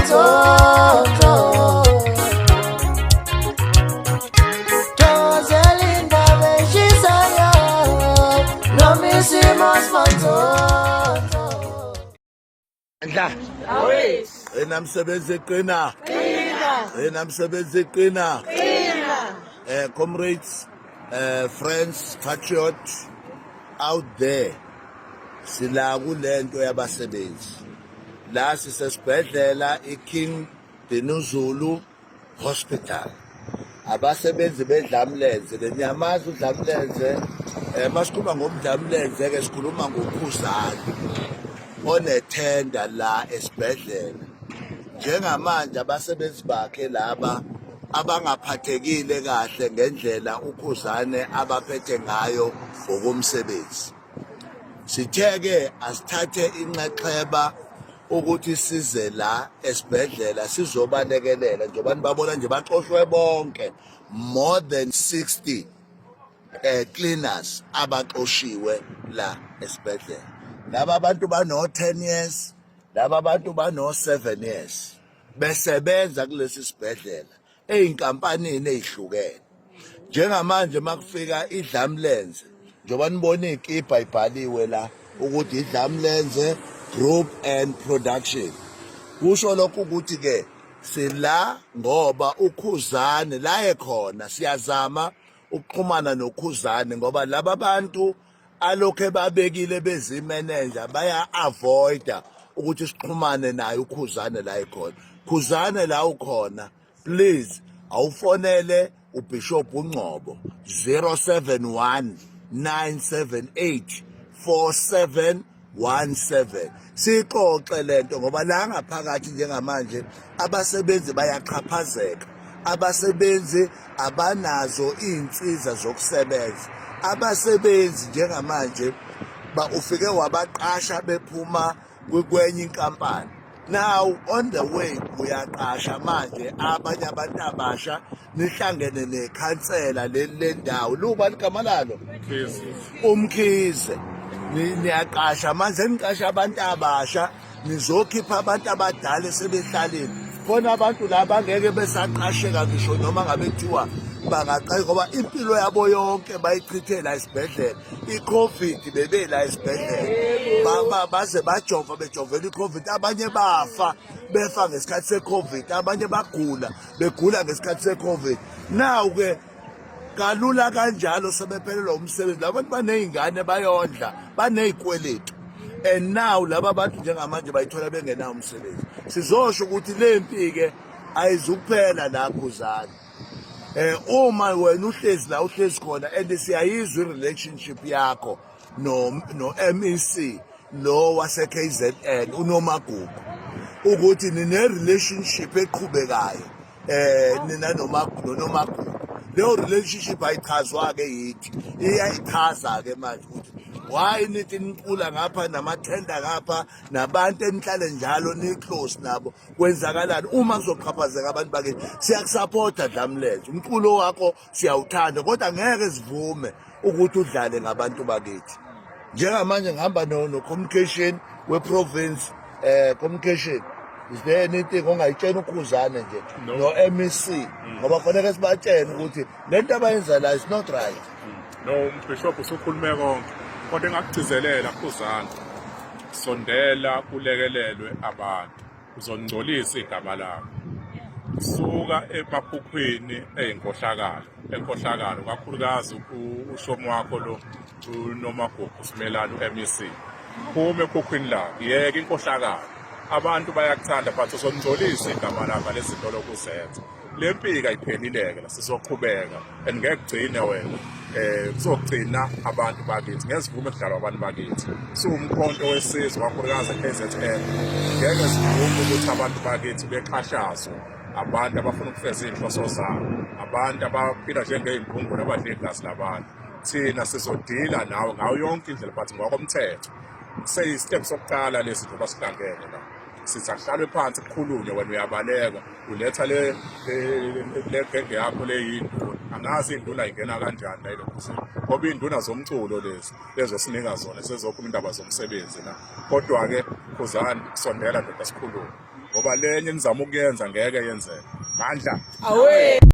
Manzonzo. Thokozela indaba eshisayo noma isimo simanzonzo. Ndla. Qina msebenzi qina. Qina. Qina msebenzi qina. Qina. Comrades, friends, patriots out there. Sila kulento yabasebenzi. La sisesibhedlela iKing Dinuzulu Hospital. Abasebenzi bedlamlenze lenyamaza udlamlenze, masikhuluma ngomdlamlenze ke sikhuluma ngokhuzane onethenda la esibhedlela. Njengamanje abasebenzi bakhe laba abangaphathekile kahle ngendlela ukhuzane abaphethe ngayo ngokomsebenzi. Sithe-ke asithathe inxexheba ukuthi size la esibhedlela sizobalekelela, njengoba nibabona nje baxoshwe bonke, more than 60 cleaners abaxoshiwe la esibhedlela. Laba abantu bano 10 years, laba abantu bano 7 years besebenza kulesi sibhedlela eyinkampanini ezihlukene. Njengamanje makufika idlamlenze, njengoba nibona ikipa ibhaliwe la ukuthi idlamlenze group and production, kusho lokho ukuthi ke sila ngoba ukhuzane la ekhona. Siyazama ukuxhumana nokhuzane ngoba laba bantu alokhe babekile bezimenenja baya avoida ukuthi sixhumane naye ukhuzane la ekhona. Khuzane, la ukhona, please awufonele uBishop uNgcobo 071 978 4717, sixoxe lento ngoba la ngaphakathi njengamanje abasebenzi bayaxhaphazeka, abasebenzi abanazo iy'nsiza zokusebenza. Abasebenzi njengamanje ba ufike wabaqasha bephuma kwenye inkampani, now on the way uyaqasha manje abanye abantu abasha, nihlangene nekhansela leli lendawo luba ligama lalo umkhize. Niyaqasha manje, niqasha abantu abasha, nizokhipha abantu abadala esebehlaleni khona. Abantu la bangeke besaqasheka ngisho noma ngabe kuthiwa bangaqasha, ngoba impilo yabo yonke bayichithe la esibhedlela. I-COVID bebe la esibhedlela, baze bajova, bejovela i-COVID. Abanye bafa, befa ngesikhathi se-COVID, abanye bagula, begula ngesikhathi se-COVID. Now ke kalula kanjalo sebephelelwa umsebenzi. Labantu baney'ngane bayondla, baney'kweletu, and now laba bantu njengamanje bayithola bengenawo umsebenzi. Sizosho ukuthi le mpi-ke ayizukuphela la, Khuzane. Uma wena uhlezi la uhlezi khona and siyayizwa i-relationship yakho no MEC lo wase KZN uNomagugu, ukuthi nine relationship eqhubekayo nina noma noNomagugu. Leyo relationship ayichazwa ke yithi, iyayichaza ke manje ukuthi why nithi nicula ngapha namathenda ngapha nabantu enihlale njalo ni-close nabo. Kwenzakalani uma kuzoqhaphazeka abantu bakithi? Siyakusapotha Dlamlenze, umculo wakho siyawuthanda, kodwa ngeke sivume ukuthi udlale ngabantu bakithi. Njengamanje ngihamba no communication we-province. Communication, is there anything ongayitshena ukhuzane nje no-MEC, ngoba kufanele sibatshene ukuthi le nto abayenza la is not right? No, umbishop usukhulume konke, kodwa engakugcizelela, Khuzane, sondela kulekelelwe abantu. Uzongcolisa igama lakho. Suka emaphuphweni eyinkohlakalo, enkohlakalo, kakhulukazi ushomi wakho lo uNomagugu Simelane, u-MEC. Phuma ephuphweni lakho, yeka inkohlakalo. Abantu bayakuthanda, but uzongcolisa igama lakho lezi zinto lokuzenza. Le mpika ayiphelile-ke la, sizoqhubeka and ngeke kugcine wena, kuzogcina abantu bakithi. Ngeke sivume kudlalwa abantu bakithi. Siwumkhonto wesizwe, kakhulukazi e-KZN, ngeke sivume ukuthi abantu bakithi bexhashazwe abantu abafuna ukufeza iy'nhloso zabo, abantu abaphila njengey'mbungulu abadla igazi labantu. Thina sizodila nawe ngayo yonke indlela, but ngokomthetho. Seyi-step sokuqala lesi njengoba sihlangene la. Sithi akuhlalwe phansi kukhulunywe, wena uyabaleka uletha le le genge yakho le yinduna. Angazi induna ingena kanjani la ilokhu ngoba iy'nduna zomculo lezi lezosinika zona sezokhuluma indaba zomsebenzi la. Kodwa-ke Khuzani, sondela ndoda sikhulume, ngoba lenye enizama ukuyenza ngeke yenzeke. Mandla. Awe.